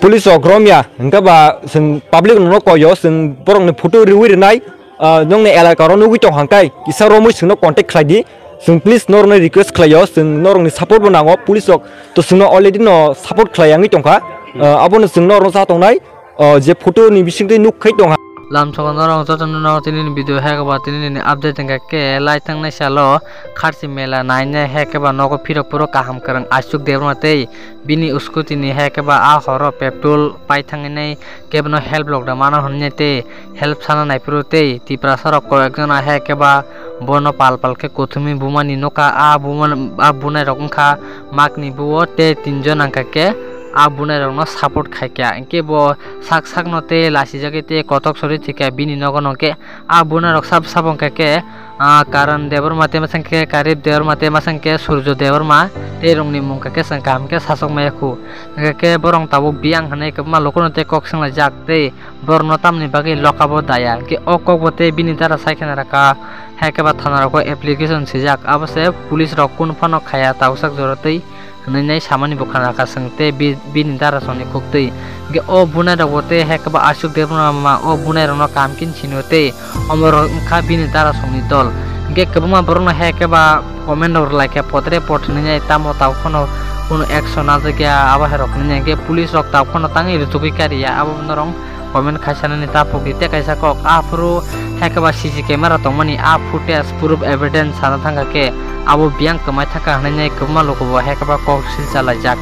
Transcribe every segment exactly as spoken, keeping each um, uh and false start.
Police rok romya, hwnkhe ba chwng public rokno koyo, chwng borokni photo riwi rwnai, ah, nokni elaka ro nugwi tong hangkai, kisa romwi chwngno contact khlai di, chwng please norokno request khlaio, chwng norokni support bo nango, police rok to chwngno already no support khlai yangwi tongkha, ah, abono chwng norokno cha tongnai, ah, je photo ni bisingtwi nuk khai tongha. Lamsogo norok jotono no tini ni video hekba tini ni update hwnkha khe lai thangnai salo Kharchi mela nainai hekba nogo phirok phuro kaham kwrwng Ashok Debbarma tei bini scooty ni hekba a horo petrol pai thanginai kebono help lok da mano hwnwi tei help sana naiphuru tei Tiprasa rok koyek jona hekba bono pal pal khe kuthumwi bumani nokha. A buma-, a bunai rok wngkha makni buo tei tinjon hwnkha khe a bunai rokno support khaikha, hwnkhe bo sak sakno tei lasijagwi tei kotok sori thwikha bini nogo hwnkhe a bunai rok sab sabo hwnkha khe, ah, Karan Debbarma tei masang khe Karip Debbarma tei masang khe Surjo Debbarma tei rokni mung hwnkha khe chwng kaham khe sasok maya khu. Hwnkha khe borok tabuk biyang hwnwi kwbangma lukuno tei kok swnglaijak tei borokno tamni bagwi lokabo daya hwnkhe o kokbo tei bini dara sai kheno rwkha, hai khe ba thana rogo application swijak, abo se police rok kunu phano khaya tabuksak jora tei hwnwi nai samani bo khana kha chwng tei bi-, bini dara songni khuktwi. Hwnkhe o bunai rok bo tei hai khe ba Ashok Debbarma o bunai rokno kaham khe sini o tei omo rok wngkha bini dara songni dol. Hwnkhe kwbangma borokno hai khe ba comment rok rwlai khe potre pot hwnwi nai tamo tabuk phano kunu action najak ya abo hai rok hwnwi nai hwnkhe police rok tabuk phano tangwi rwtugwi kariya abo norok comment khaisanani ta pokdi tei kaisa kok aphuru hai khe ba C C camera tongmani a footage proof evidence sana thangkha khe abo biyang kwmai thangkha hwnwi kwbangma lukubo hai khe ba kok silchalaijak.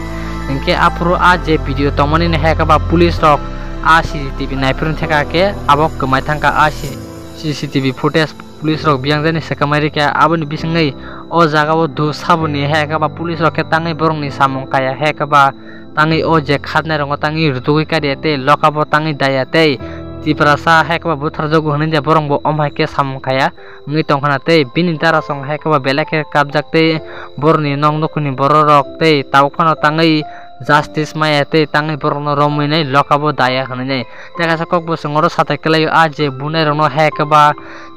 Hinkhe aphuru a je video tongmani hai khe ba police rok a C C T V naiphuru thangkha khe abo kwmai thangkha a C C T V footage police rok biyang jani swkamai rikha aboni bisingwi o jaga o do saboni hai khe ba police rok khe tangwi borokni samung kaya hai khe ba tangwi o je khatnai rokno tangwi rutugwi kariya tei lokabo tangwi daya tei Tiprasa hai khe ba butharjago hwnwi je borok bo om hai khe samung khaya wngwi tongkhana tei bini dara song hai khe ba belai khe kapjak tei borokni nok nukhungni borok rok tei tabuk phano tangwi justice maya tei tangwi borokno romwi nai lokabo daya hwnwi nai tei kaisa kok bwswk oro satai kwlaio a je bunai rokno hai khe ba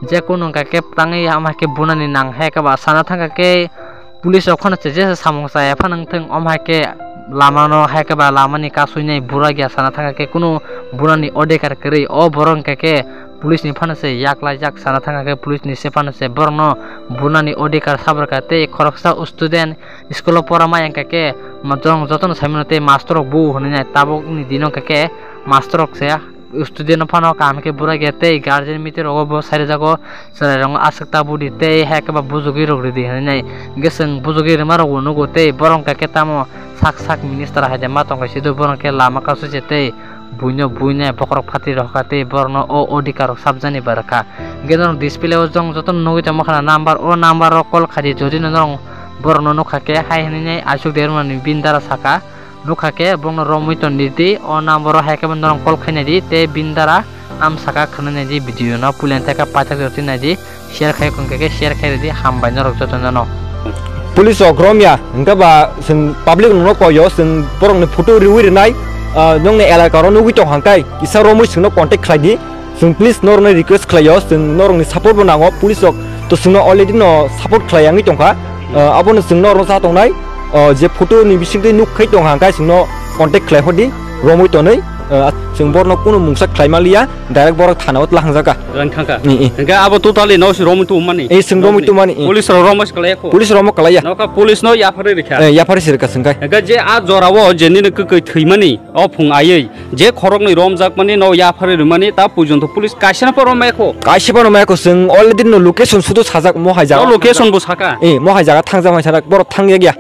jekunu hwnkha khe tangwi ama khe bunani nang hai khe ba sana thangkha khe police rok phano se jesa samung chaya phano wngthung, omo hai khe lama no hai khe ba lama ni kasui nai bura gya sana thangkha khe kunu bura ni odhikar kwrwi, o borok hwnkha khe police ni phano se yaklai jak sana thangkha khe police ni se phano se borok no bura ni odhikar sabar kha tei khoroksa student school o pora maya hwnkha khe ma-, jong joto no sai mano tei master rok bu hwnwi nai tabuk ni dino hwnkha khe master rok se student no phano kaham khe bura gya tei guardian meeting rogo bo sai rwjago. Chwrairokno aswk ta budi tei hai khe ba bujugwi rwk ridi hwnwi nai. Hwnkhe chwng bujugwi rwma rokbo nugo tei borok hwnkha khe tamo sak sak minister hai de ma tong kaisa do borok khe lama kasu se tei buino buinai bokhorok phatwi rwkha tei borokno o odhikar rok sabjani ba rwkha. Hwnkhe norok display o jong jotono nugwi tongma khana number, o number o call khaidi jodi no norok borokno nukha khe hai hwnwi nai Ashok Debbarma ni bini dara saka. Nukha khe bongno romwi ton di, di, o number o hai khe norok call khainai di, tei bini dara am saka khwnanai di video no puila theka paithak jotwi nai di, share khai kong khe share khai ridi, hambai norok joto no. Police rok romya, hwnkhe ba chwng public no koyo, chwng borok ni photo riwi rinai, ah, nokni elaka ro nugwi tong hangkai, kisa romwi chwngno contact khlai di. Chwng please norokno request khlaio, chwng norokni support bo nango, police rok to chwngno already no support khlai yangwi tongkha. Ah, abono chwng norokno cha tongnai, ah, je photo ni bisingtwi nuk khai tongkha, hwnkhe chwngno contact khlai hor di, romwi tonwi, ah, chwng borokno kunu mungsa khlai manliya, direct borok thana o tla hangjakha. Rang thangkha. I, i. Hwnkhe abo totally no si romwi tongmani. Eh, chwng romwi tongmani, eh. Police rok romwi se khlai kho. Police rok mo khlaiya. Noka police no yaphari rikha. Eh, yaphari se rikha chwngkhe. Hwnkhe je a jora o je nini kwkwi thwimani, o phung aiwi. Je khoroknwi romjakmani no yaphari rwmani ta pujonto police kaisa no poro maikho. Kaisa poro maikho, chwng already no location sudu sajak mo hai jaga. No location bo saka. Eh, mo hai jaga thangjak hai sajak, borok thangya gya.